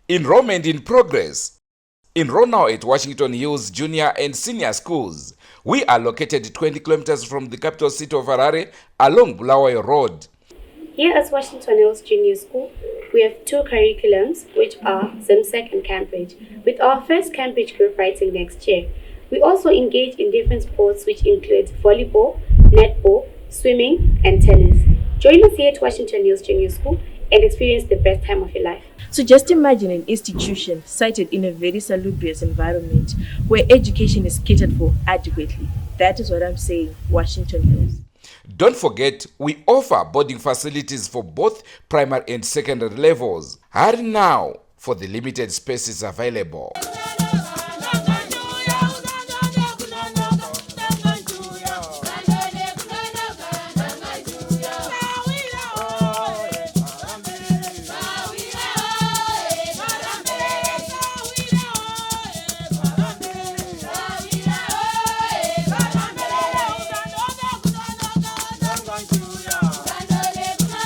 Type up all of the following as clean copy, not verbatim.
Enrollment in progress. Enroll now at Washington Hills Junior and Senior Schools. We are located 20 kilometers from the capital city of Harare along Bulawayo Road. Here at Washington Hills Junior School, we have two curriculums, which are ZIMSEC and Cambridge, with our first Cambridge group writing next year. We also engage in different sports, which include volleyball, netball, swimming, and tennis. Join us here at Washington Hills Junior School and experience the best time of your life. So just imagine an institution sited in a very salubrious environment where education is catered for adequately. That is what I'm saying, Washington Hills. Don't forget, we offer boarding facilities for both primary and secondary levels. Hurry now for the limited spaces available.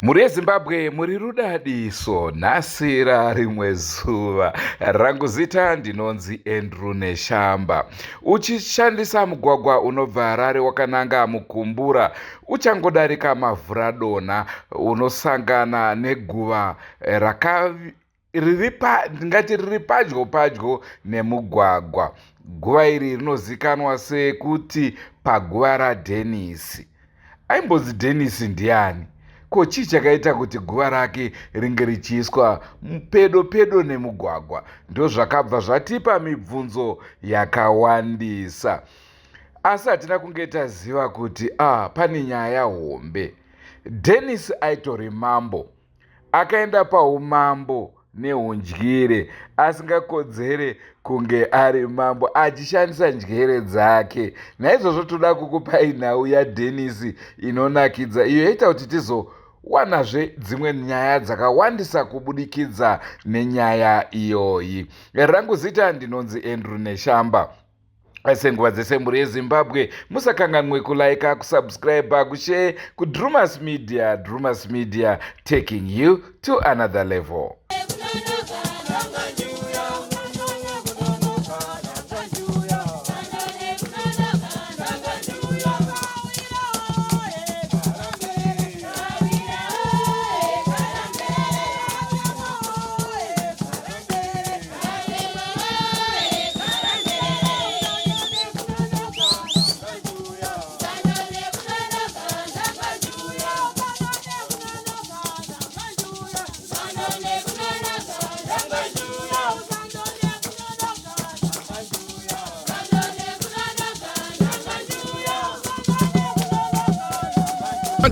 Mhuri yeZimbabwe, muri rudadiso. Nhasi rarimwe zuva. Rangu zita ndinonzi Andrew Neshamba. Uchishandisa mugwagwa unobva Harare wakananga Mukumbura, uchangodarika Mavhuradonha, unosangana neguva raka riri pa ndingati riri padyo padyo nemugwagwa. Guva iri rinozikanwa sekuti paguva raDennis. Aimbonzi Dennis ndiani? Ko chii chakaita kuti guva rake ringe richiiswa pedo pedo nemugwagwa? Ndozvakabva zvatipa mibvunzo yakawandisa. Asi hatina kunge taziva kuti ah, pane nyaya hombe. Dennis aitori mambo. Akaenda paumambo nehundyire asingakodzere kunge ari mambo achishandisa njere dzake. Naizvozvo toda kukupai nhau yaDennis inonakidza iyo yaita kuti tizowanazve dzimwe nyaya dzakawandisa kubudikidza nenyaya iyoyi. Rangu zita ndinonzi Andrew Neshamba. Senguva dzese mhuri yeZimbabwe, musakanganwe kulaika, kusubscribe, kushare kuDrumas Media. Drumas Media, taking you to another level.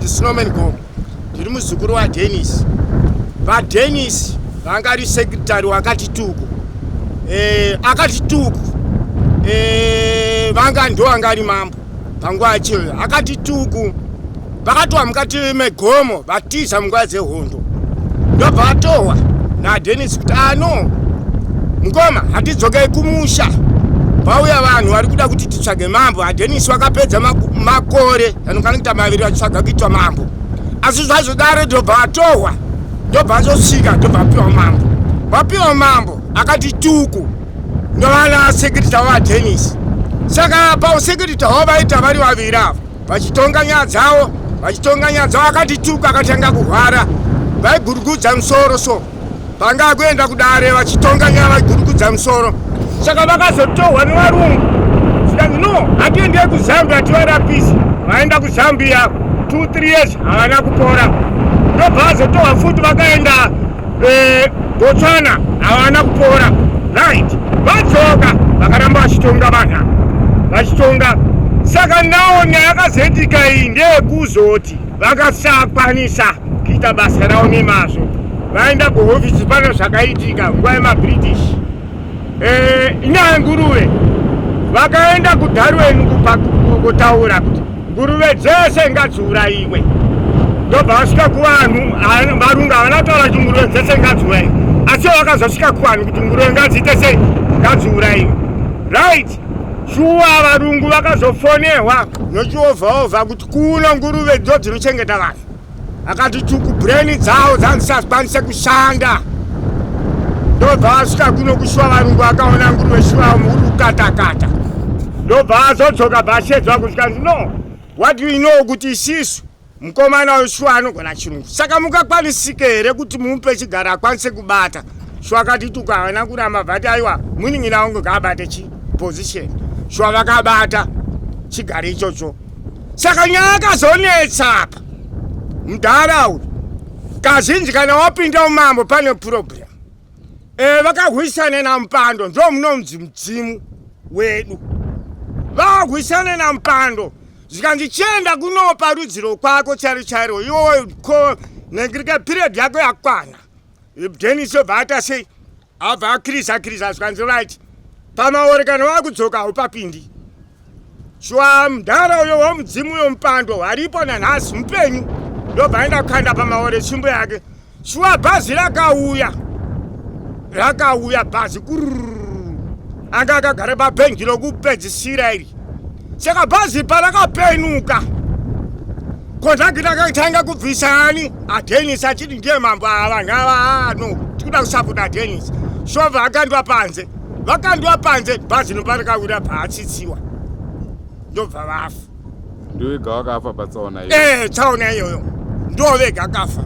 Snowman Gomo, ndiri muzukuru waDenis. VaDenis vanga ari sekretary wakati tuku, akati tuku, vanga ndo anga ari mambo panguva yacho. Akati tuku vakatwa mukati megomo, vatiza munguva dzehondo, ndobva vatohwa naDenis kuti ano mukoma, hatidzokei kumusha, vauya vanhu vari kuda kuti titsvage mambo. ADenis vakapedza makore anokwana kuita 2 vachitsvaga kuitwa mambo, asi zvazodaro ndobva vatohwa, ndobva vazosvika, ndobva vapiwa mambo. Vapiwa mambo, akati tuku ndovana sekretary waDenis. Saka pausekretary hwavo vaita vari vaviri ava, vachitonga nyaya dzavo, vachitonga nyaya dzavo. Akati tuku akatanga kurwara, vaigurugudza musoro, so panga kuenda kudare vachitonga nyaya vaigurugudza musoro. Saka vakazotohwa nevarungu, zvikanzi no, hatiendei kuZambia tivarapisi. Vaenda kuZambia 2 3 years, havana kupora. Ndobva vazotohwa futi, vakaenda Botswana, havana kupora. Right, vadzoka, vakaramba vachitonga vanhu ava, vachitonga. Saka nawo nyaya yakazoitika iyi ndeyekuzoti vakasakwanisa kuita basa ravo nemazvo. Vaenda kuhofisi, pano zvakaitika nguva yemaBritish, inyaya yenguruve. Vakaenda kuDarwen kutaura kuti nguruve dzese ngadziurayiwe. Ndobva vasvika kuvanhu, varungu havana kutaura kuti nguruve dzese ngadziurayiwe, asi vakazosvika kuvanhu kuti nguruve ngadziite sei? Ngadziurayiwe. Right, shuwa varungu vakazofonerwa nochiovhaovha kuti kuno nguruve dzo dzinochengeta vanhu. Akati tuku brain dzavo dzanzisakwanise kushanda. Ndobva asvika kuno kushuwa varungu akaona nguruve shuwa uri kukatakata. Ndobva azodzoka bva ashedzwa kusvika no. What do you know kuti isisu mukomana uyu shuwa anogona chirungu. Saka mungakwanisike here kuti mumupe chigaro akwanise kubata? Shuwa akati tuka haana kuramba bvati aiwa munin'ina wangu ngaabate chi position. Shuwa vakabata chigaro ichocho. Saka nyaya yakazonetsa apa mudhara uyu kazhinji kana wapinda umambo pane problem e, vakahwisana namupando ndo munonzi mudzimu wedu vahwisana namupando zvikanzi chienda kunopa rudziro kwako chairo chairo iwo ko nengirike period yako yakwana Denis obva aita sei abva akiriza kiriza zvikanzi right pamaore kana wakudzoka haupapindi shuwa mudhara uyo womudzimu uyo mupando aripo nanhasi mupenyu ndobva aenda kukanda pamaore tsvimbo yake shuwa bhazi rakauya rakauya bhazi kurururu anga akagara pabhenji rokupedzisira iri saka bhazi parakapenuka kondakita akatanga kubvisa ani adenis achiti ndiye mambo ava vanhu ava no tikuda kusapota adenis shova akandwa panze vakandwa panze bhazi noparakawira bvaatsitsiwa ndobva vafa ndovega vakafa patsaona iyoyo eh tsaona iyoyo ndovega akafa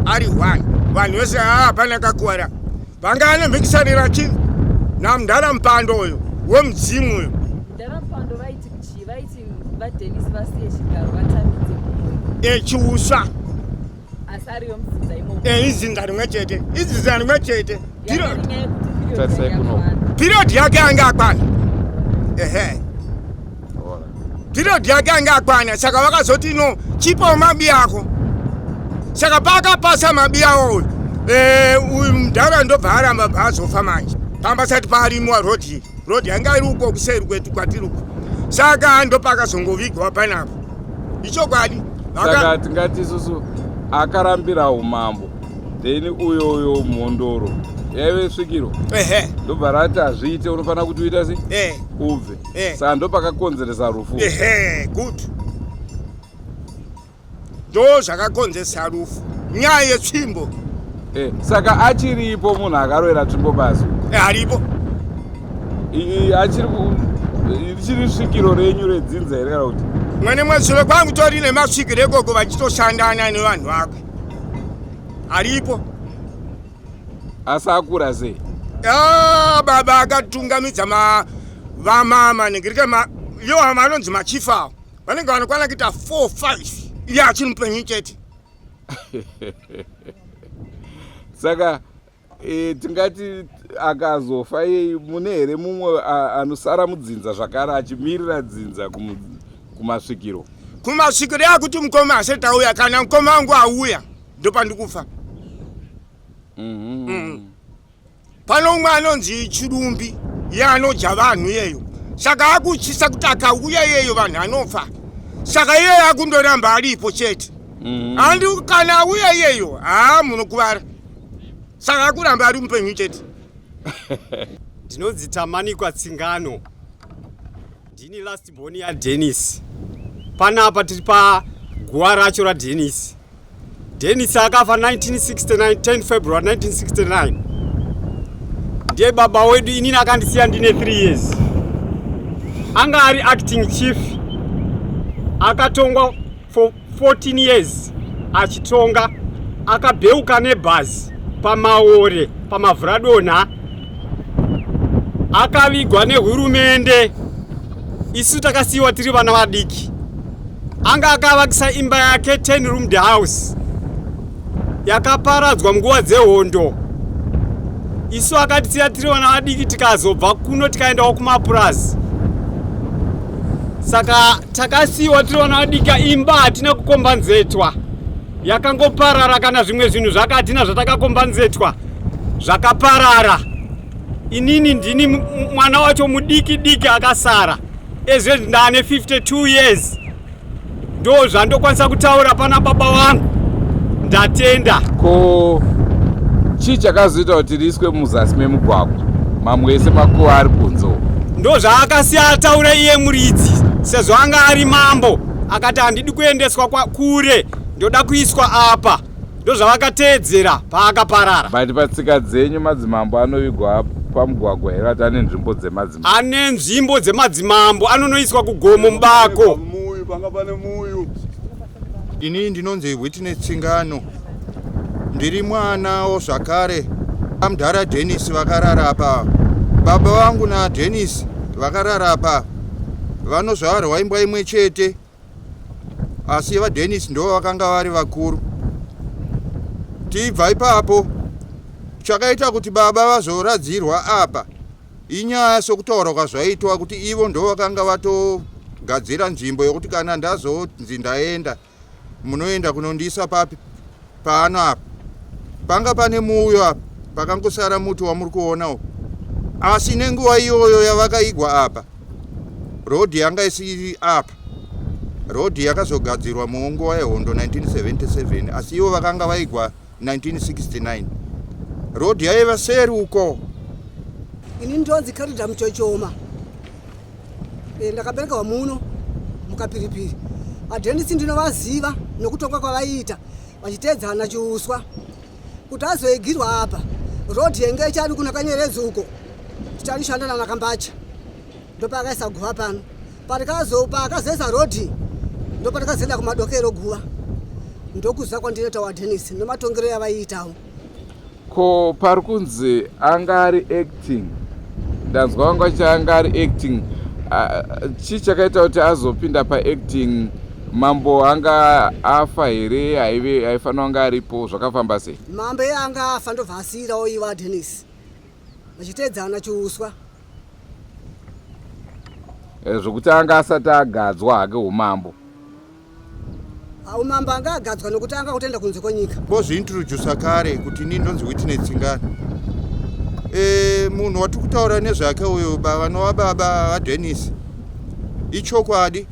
ari one vanhu vese hapana kakuwara vanga anomhikisanira chi namudhara mupando uyo wemudzimu uyo Mudhara Mupando vaiti chii? Vaiti vaDenis vasiye chigaro vatambidze mumwe. E, chiuswa. Asi ariyo mudzinza imomo. E, idzinza rimwe chete. Idzinza rimwe chete. Tarisai kuno. Period yake anga akwana. Ehe. Period yake anga akwana saka vakazoti no chipawo mabi ako. Saka paakapasa mabi awo uyu eh, uyu mudhara ndobva aramba bva azofa manje. Pamba sati paarimiwa road iyi. Road yanga iri uko kuseri kwetu kwatiri uko. Saka ndopakazongovigwa panapo. Ichokwadi. Saka tingati isusu akarambira umambo then uyo uyo mhondoro yaive svikiro ehe ndobva rati hazviite unofanira kuti uita se eh. ubve eh. saka ndopakakonzeresa rufu ehe good ndo zvakakonzesa rufu nyaya yetsvimbo eh, saka achiripo munhu akaroera tsvimbo basi eh, aripo achiri richiri svikiro renyu redzinza here kana kuti mwene mwezuro kwangu tori nemasvikiro ikoko vachitoshandana nevanhu vako aripo asi akura sei ah, baba akatungamidza vamama nengirike yo hama anonzi machief awo vanenge vanokwana kuita 4 5 iye achiri mupenyu chete saka e, tingati akazofa iyei mune here mumwe anosara mudzinza zvakare achimirira dzinza kumasvikiro kumasvikiro yakuti mukoma asati auya kana mukoma wangu auya ndopandikufa mm -hmm. mm. Pano umwe anonzi Chirumbi iye anodya vanhu iyeyo saka akutyisa kuti akauya iyeyo vanhu anofa saka iyeyo akundoramba aripo chete mm. andi kana auya iyeyo haa munokuvara saka akuramba ari mupenyu chete ndinonzi tamanikwa tsingano ndini last born yadenis panapa tiri paguva racho radenis Dennis akafa 1969 10 February 1969 ndiye baba wedu inini akandisiya ndine 3 years anga ari acting chief akatongwa for 14 years achitonga akabheuka nebhazi pamaore pamavhuradonha akavigwa nehurumende isu takasiyiwa tiri vana vadiki Anga akavakisa imba yake 10 roomed house yakaparadzwa munguva dzehondo. Isu akatisiya tiri vana vadiki tikazobva kuno tikaendawo kumapurazi. Saka takasiyiwa tiri vana vadiki, imba hatina kukombanzetwa, yakangoparara. Kana zvimwe zvinhu zvakatina zvatakakombanzetwa zvakaparara. Inini ndini mwana wacho mudiki diki akasara. Ezve ndane 52 years ndo zvandokwanisa kutaura pana baba vangu ndatenda. Ko chii chakazoita kuti riiswe muzasi memugwagwa mamwe ese makuva ari kunze uko? Ndo zvaakasiya ataura iye muridzi sezvo anga ari mambo akati handidi kuendeswa kure ndoda kuiswa apa. Ndozvavakateedzera paakaparara. But patsika dzenyu madzimambo anovigwa pamugwagwa here ati ane nzvimbo dzemadzimambo? Ane nzvimbo dzemadzimambo anonoiswa kugomo mubako. Muyu panga pane muyu. Ini ndinonzi Witness Tsingano. Ndiri mwanawo zvakare amudhara Dennis vakarara apa. Baba vangu naDennis vakarara apa. Vanozvarwa imbwa imwe chete. Asi vaDennis ndo vakanga vari vakuru. Tibva ipapo chakaita kuti baba vazoradzirwa apa inyaya sokutaura kwazvaitwa kuti ivo ndo vakanga vatogadzira nzvimbo yokuti kana ndazonzi ndaenda munoenda kunondiisa papi pano apa panga pane muuyo apa pakangosara muti wamuri kuona uyu asi nenguva iyoyo yavakaigwa apa rodhi yanga isiri apa rodhi yakazogadzirwa munguva yehondo 1977 asi ivo vakanga vaigwa 1969 rodhi yaiva seri uko. Ini ndonzi Carida Muchochoma. E, ndakaberekerwa muno mukapiripiri. Adenisi ndinovaziva nokutonga kwavaiita vachiteedzana chiuswa kuti azoigirwa apa road yenge ichari kuna kanyeredzi uko ticharishanda nana kambacha ndopaakaisa guva pano parikazo paakazoisa road ndoparikazoenda kumadokero guva ndokuziva kwandinoita wadenis nomatongero yavaiitawo. Ko pari kunzi anga ari acting ndanzwa vanga vachiti anga ari acting chii chakaita kuti azopinda paacting mambo anga afa here aive aifanira kunge aripo zvakafamba sei? Mambo iye anga afa ndobva asiirawo iwa Dennis vachiteedzana chiuswa. Zvokuti anga asati agadzwa hake umambo. Umambo anga agadzwa nokuti anga kutenda kunze kwenyika. Mbozviintroducer kare kuti ini ndonzi Witness Tsingano. E, munhu watiri kutaura nezvake uyu vanova baba vaDennis ichokwadi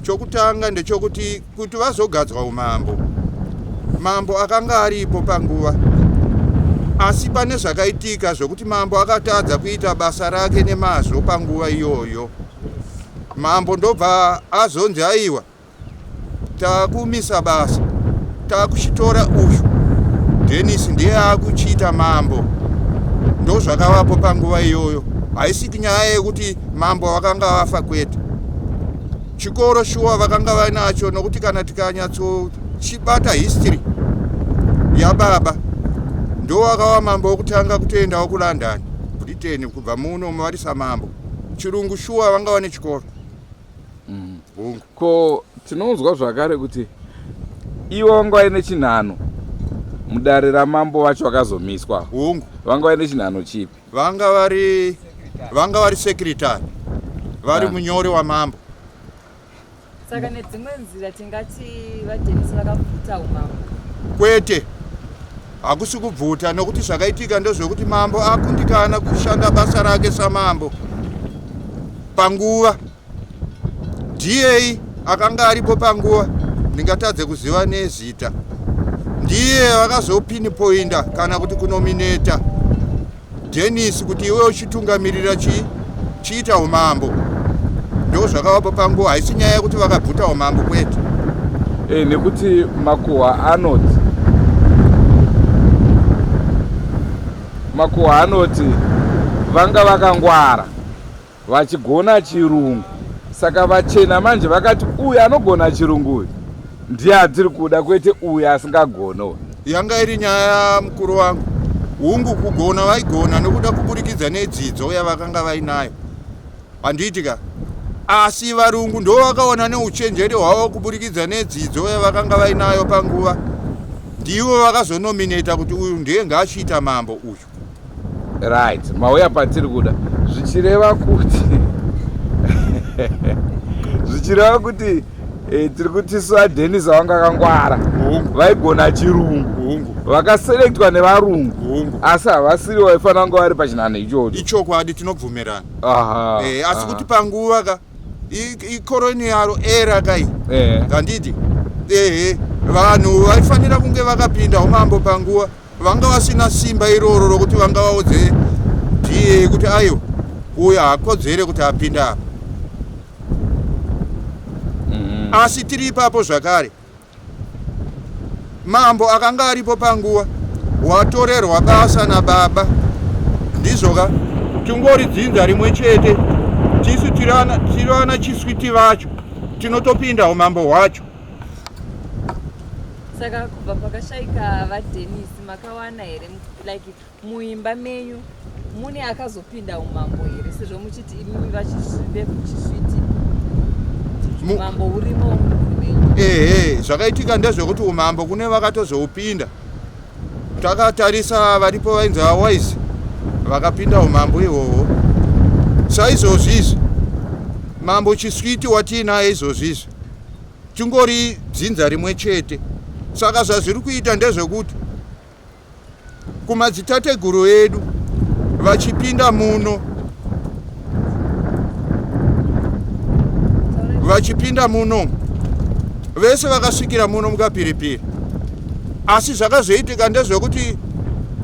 chokutanga ndechokuti kuti vazogadzwa umambo mambo akanga aripo panguva asi pane zvakaitika zvokuti mambo akatadza kuita basa rake nemazvo panguva iyoyo Mambo ndobva azonzi aiwa takumisa basa takuchitora uyu Dennis ndiye akuchiita mambo ndozvakavapo panguva iyoyo haisi nyaya yekuti mambo vakanga vafa kwete chikoro shuwa vakanga vainacho nokuti kana tikanyatsochibata history yababa ndowakava mambo wokutanga kutoendawo kulondon britain kubva muno vari samambo Chirungu shuwa vanga vane chikoro. Hongu. Ko tinonzwa zvakare kuti ivo vanga vaine chinhano mudare ramambo vacho vakazomiswa. Hongu. Vanga vaine chinhano chipi? Vanga vari secretary. Vari munyori wamambo. Saka nedzimwe nzira tingati vaDennis vakabvuta umambo? Kwete, hakusi kubvuta nokuti zvakaitika ndezvekuti mambo akundikana kushanda basa rake samambo panguva. DA akanga aripo panguva, ndingatadze kuziva nezita, ndiye vakazopinpoinda kana kuti kunomineta Dennis kuti iwe uchitungamirira chii chiita umambo ndozvakavapo panguva haisi nyaya yekuti vakabvuta umambo kwete. E, nekuti makuhwa anoti makuhwa anoti vanga vakangwara Vachigona chirungu saka vachena manje vakati uyu anogona chirungu uyu ndiye atiri kuda kwete uyu asingagone uyu. Yanga iri nyaya mukuru wangu. Hungu kugona vaigona nokuda kuburikidza nedzidzo yavakanga vainayo. Handiti ka? Asi varungu ndovakaona neuchenjeri hwavo kuburikidza nedzidzo yavakanga vainayo panguva. Ndivo vakazonomineta kuti uyu ndiye ngaachiita mambo uyu. Right, mauya patiri kuda zvichireva kuti zvichireva kuti eh, tiri kuti su adenis vanga akangwara vaigona chirungu vakaselectwa nevarungu asi havasiri vaifanira kunge vari pachinhanho ichocho. Ichokwadi tinobvumirana. Eh, asi kuti panguva ka icolonial era kai eh. Handiti ehe vanhu vaifanira kunge vakapinda umambo panguva Vanga vasina simba iroro rokuti vanga vaudze DA kuti aiwa uyo haakodzere kuti apinde apa. Asi tiri ipapo zvakare. Mambo akanga aripo panguva watorerwa basa nababa. Ndizvo ka? Tingori dzinza rimwe chete. Tisu tiri vana Chiswiti vacho tinotopinda umambo hwacho. Saka kubva pakashaika vaDenis makawana here like muimba menyu mune akazopinda umambo here sezvo muchiti imimi vekuchisviti umambo urimo mumhuri menyu? Ehe, zvakaitika ndezvekuti umambo kune vakatozoupinda. Takatarisa varipo vainzi vaWise vakapinda umambo ihwohwo. Saizvozvi izvi mambo Chiswiti watiinaye izvozvi izvi tingori dzinza rimwe chete. Saka zvazviri kuita ndezvekuti kumadzitateguru edu vachipinda muno vachipinda muno vese vakasvikira muno mukapiripiri asi zvakazoitika ndezvekuti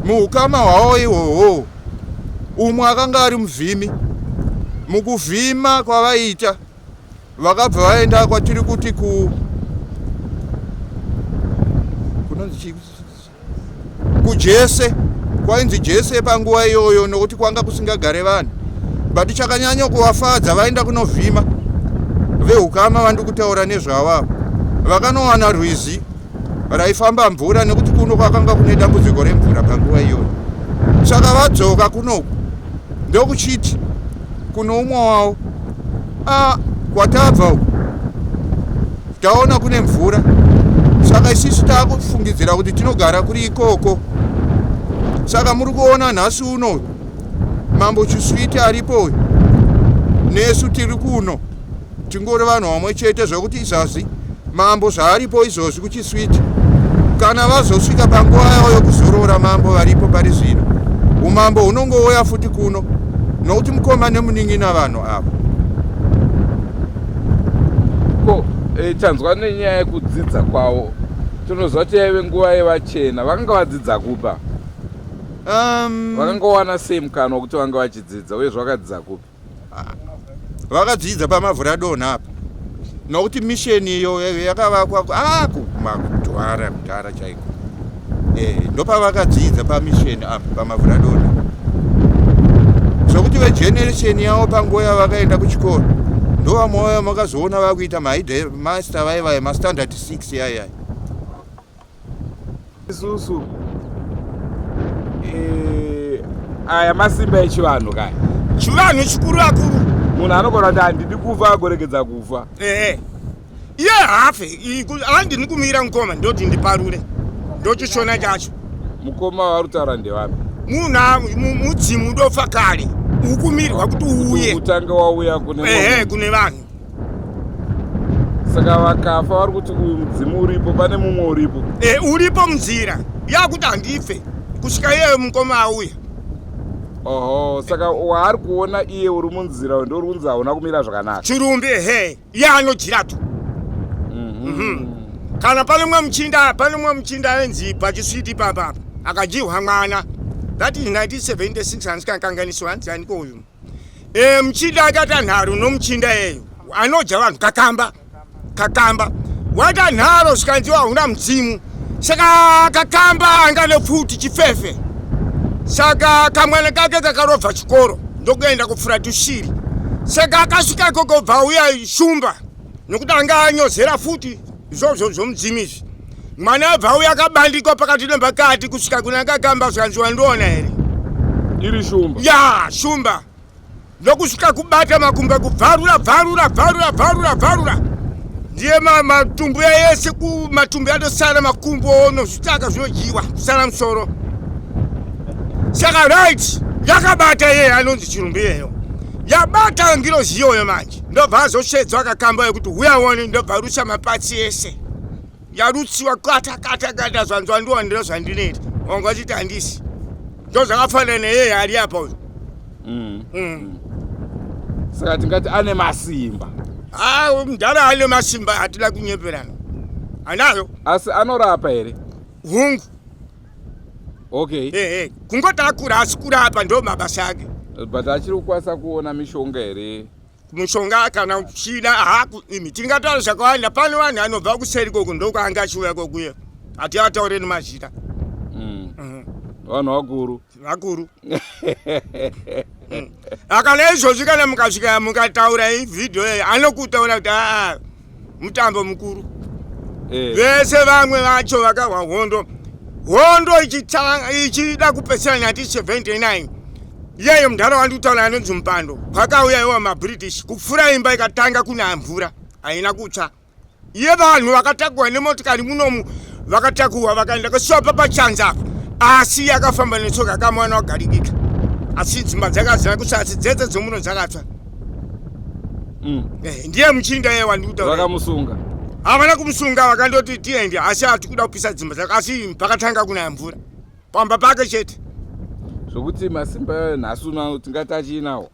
muukama hwavo ihwohwo umwe akanga ari muvhimi mukuvhima kwavaiita vakabva vaenda kwatiri kuti ku kunonzi chii kujese kwainzi jese panguva iyoyo nokuti kwanga kusingagare vanhu but chakanyanya kuvafadza vaenda kunovhima vehukama vandiri kutaura nezvavo ava vakanowana rwizi raifamba mvura nekuti kuno kwakanga kune dambudziko remvura panguva iyoyo saka vadzoka kunoku ndokuchiti kuno umwe wavo a kwatabva uku taona kune mvura saka isisu taakufungidzira kuti tinogara kuri ikoko saka muri kuona nhasi uno mambo chiswiti aripo uyu nesu tiri kuno tingori vanhu vamwe chete zvekuti izvazvi mambo zvaaripo izvozvi kuchiswiti kana vazosvika panguva yavo yokuzorora mambo varipo pari zvino umambo hunongouya futi kuno nokuti mukoma nemunin'ina vanhu ava ko e, tanzwa nenyaya yekudzidza kwavo tinoziva kuti yaive nguva yevachena vakanga vadzidza kupa um, vakangowana sei mukana wekuti vanga vachidzidza uye zvakadzidza kupi Vakadzidza pamavhuradonha apa nokuti misheni iyo yakavakwa ah, kumakudhwara kudhara chaiko eh, ndopavakadzidza pamisheni apa pamavhuradonha zvokuti vegeneresheni yavo panguva yavakaenda kuchikoro ndovamwe vaya makazoona vakuita master vaivaya mastandard 6 yayaya Isusu eh, aya masimba echivanhu kaya. Chivanhu chikuru akuru. Munhu anogona kuti handidi kufa agoregedza kufa. Ehe. Iye haafe. Handini kumira mukoma ndoti ndiparure. Ndochishona chacho. Mukoma vari kutaura ndevapi? Munhu mudzimu udofa kare. Ukumirwa kuti uuye. Utange wauya kune Ehe, kune vanhu. Saka vakafa vari kuti uyu mudzimu uripo, pane mumwe uripo. E, uripo munzira yakuti handife kusvika iyeyo mukoma auya. Oho, saka waari kuona iye uri munzira uyu ndouri kunzi hauna kumira zvakanaka. Chirumbi ehe, iye anodyira tu. Mm -hmm. Kana pane mumwe muchinda, pane mumwe muchinda ainzi pachiswiti ipapa apa akadyirwa mwana. That is 1976 handikanganganiswa hanzi aniko uyu. E, muchinda akaita nharo nomuchinda eyo anodya vanhu kakamba kakamba waita nharo zvikanzi hauna mudzimu saka kakamba anga nepfuti chifefe saka kamwana kake kakarovha chikoro ndokuenda kupfura tushiri saka akasvika ikoko bva uya shumba nokuti anga anyozera futi izvozvo zvomudzimu izvi mwana abva uya akabandikwa pakati nepakati kusvika kuna kakamba zvikanzi wandiona here iri shumba ya shumba ndokusvika kubata makumbo kubvarura bvarura bvarura bvarura bvarura ndiye matumbu yese matumbu yatosara makumbo nozvitaka zvinodyiwa kusara musoro saka right yakabata iye anonzi chirumbi iyeyo yabata ngirozi iyoyo manje ndobva azoshedzwa akakamba yekuti huya one ndobva rusa mapatsi ese yarutsiwa kata kata kata zvanzwa ndiwa ndiro zvandinoita wanga uchiti handisi ndozvakafanana neyeye ari apa uyu mm. mm. saka tingati ane masimba ah, mudhara ane masimba hatida kunyeperana anayo asi anorapa here hungu okay ehe kungoti akura asi kurapa ndo mabasa ake but achiri kukwanisa kuona mishonga here mushonga kana uchida imi tingataura zvakawanda pane vanhu anobva kuseri koko ndokwaanga achiuya kokuya Hatiataure nemazita. Vanhu vakuru. Vakuru. Akana izvozvi kana mukasvika mukataura ivhidhiyo iyi anokutaura kuti aa mutambo mukuru. Vese vamwe vacho vakarwa hondo. Hondo ichida kupesera 1979 iyeyo mudhara wandi kutaura anonzi Mupando, pakauya iwo maBritish kupfura imba ikatanga kunaya mvura haina kutsva. Iye vanhu vakatakurwa nemotikari munomu vakatakurwa vakaenda kusiwa pachanza apa, asi yakafamba netsoka kamwana wagarikika, asi dzimba dzakazara kutsva, asi dzese dzomuno dzakatsva. Ndiye muchinda iye wandi kutaura. Vakamusunga? Havana kumusunga, vakandoti tiende, asi hatikuda kupisa dzimba dzako, asi pakatanga kunaya mvura pamba pake chete. Zvokuti masimba nhasi uno tingati achiinawo?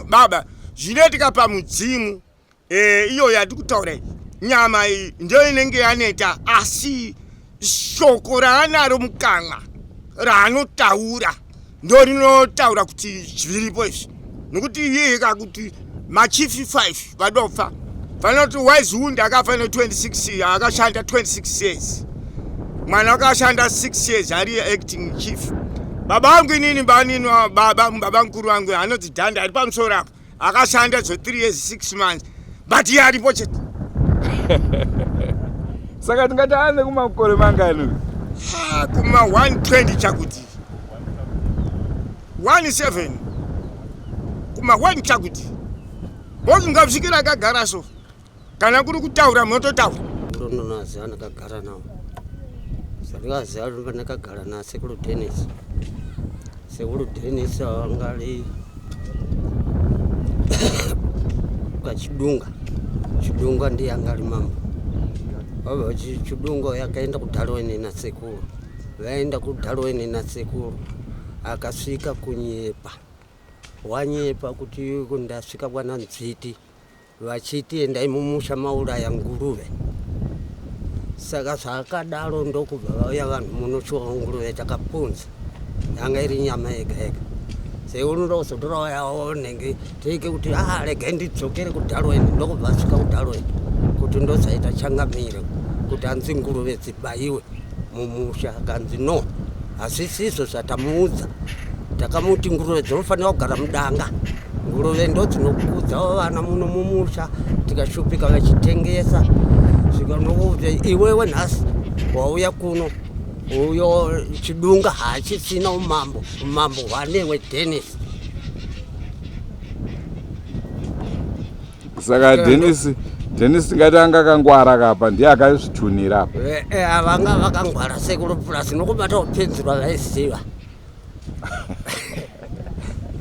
Baba, zvinoitika pamudzimu iyo yati kutaura iyi, nyama iyi ndiyo inenge yaneta, asi shoko raanaro mukanwa raanotaura ndo rinotaura kuti zviripo izvi. Nokuti iye kakuti machifi 5 vadofa, vanoti Wise akafa ne26, akashanda 26 years, mwana wakashanda 6 years ari acting chief. Baba vangu inini, banini baba, baba mukuru vangu anonzi Dhanda ari pamusoro apo, akashanda zvo 3 years 6 months, but iye aripo chete. Saka tingati ane kumakore mangani? Ah, kuma 120 chakuti 17 kuma 1 chakuti bozi ungasvikira akagara so, kana kuri kutaura munototaura. Ndononaziva ndakagara nawo, zvandikaziva ndakagara nasekuru Denis. Sekuru Denis angali kachidunga Chidunga, ndiye angali mambo. Vabva Chidunga yakaenda kuDarwin nasekuru, vaenda kuDarwin nasekuru, akasvika kunyepa, wanyepa kuti ndasvika kwana Nzviti vachiti endai mumusha mauraya nguruve. Saka zvakadaro ndokubva vauya vanhu munochiwa nguruve takapunza, yanga iri nyama yega yega. Seunoda kuzotora yawo nenge teke kuti a regai ndidzokere kuDarwin, ndokubva asvika kuDarwin kuti ndozaita changamire kuti anzi nguruve dzibayiwe mumusha, akanzi no, hazvisizvo zvatamuudza, takamuti nguruve dzinofanira kugara mudanga, nguruve ndo dzinokudza vana muno mumusha, tikashupika vachitengesa. Svika nokuti iwewe nhasi wauya kuno, uyo Chidunga haachisina umambo, umambo hwanewe Denis. Saka Denis tingati anga akangwara kapa, ndiye akazvitunira apa? Vanga vakangwara sekuru, plus nokubata kupinzirwa vaiziva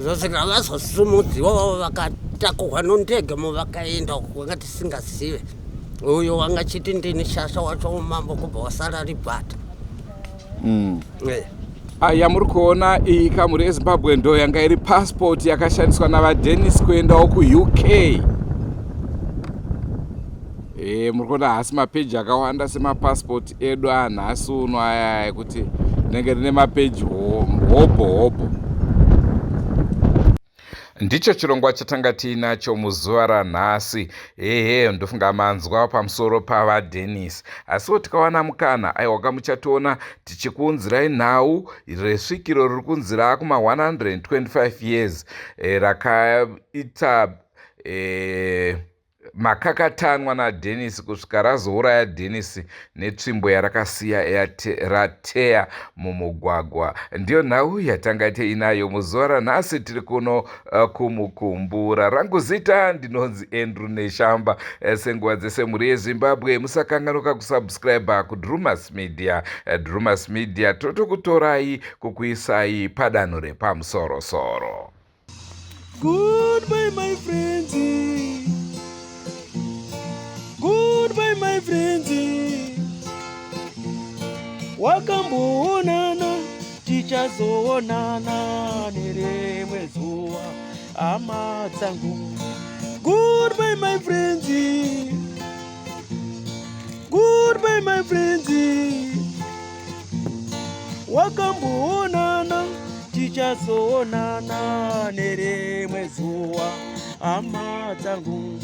zvosvika vazosumudziwa vakatakurwa nondege mo vakaenda uko kwanga tisingazive. Uyo wanga chiti ndini shasha wacho umambo kubva wasara ribhata. Yamuri kuona iyi kamuri eZimbabwe ndo yanga iri passport yakashandiswa navaDenis kuendawo kuUK. Muri kuona haasi mapeji akawanda semapasipoti edu anhasi uno aya ekuti rinenge rine mapeji hobho hobho. Ndicho chirongwa chatanga tiinacho muzuva ranhasi. Hehe, ndofunga manzwa pamusoro pavaDenis, asiwo tikawana mukana, aiwa kamuchationa tichikuunzirai nhau resvikiro riri kunzi raakuma 125 years rakaita makakatanwa naDenis kusvika razouraya Denis netsvimbo yarakasiya rateya mumugwagwa. Ndiyo nhau yatanga tiinayo muzuva ranhasi tiri kuno kumukumbura. Rangu zita ndinonzi Andrew Neshamba. Senguva dzese, mhuri yeZimbabwe, musakanganuka kusubscribe kuDrumas Media. Drumas Media, totokutorai kukuisai padanho repamusorosoro. Goodbye, my friends. Goodbye, my friends. Wakamboonana, tichazoonana nerimwe zuva, hama dzangu. Goodbye, my friends. Goodbye, my friends. Wakamboonana, tichazoonana nerimwe zuva, hama dzangu.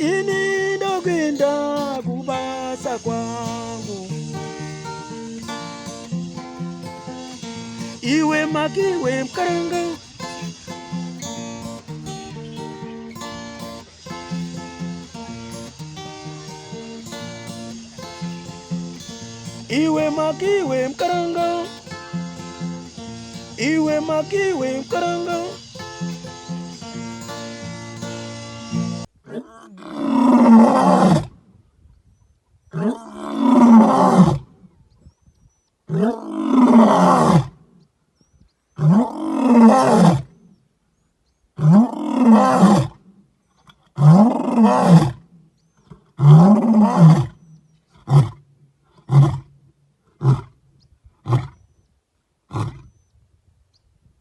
Ini ndokuenda kubasa kwangu. Iwe makiwe mukaranga. Iwe makiwe mukaranga. Iwe makiwe mukaranga.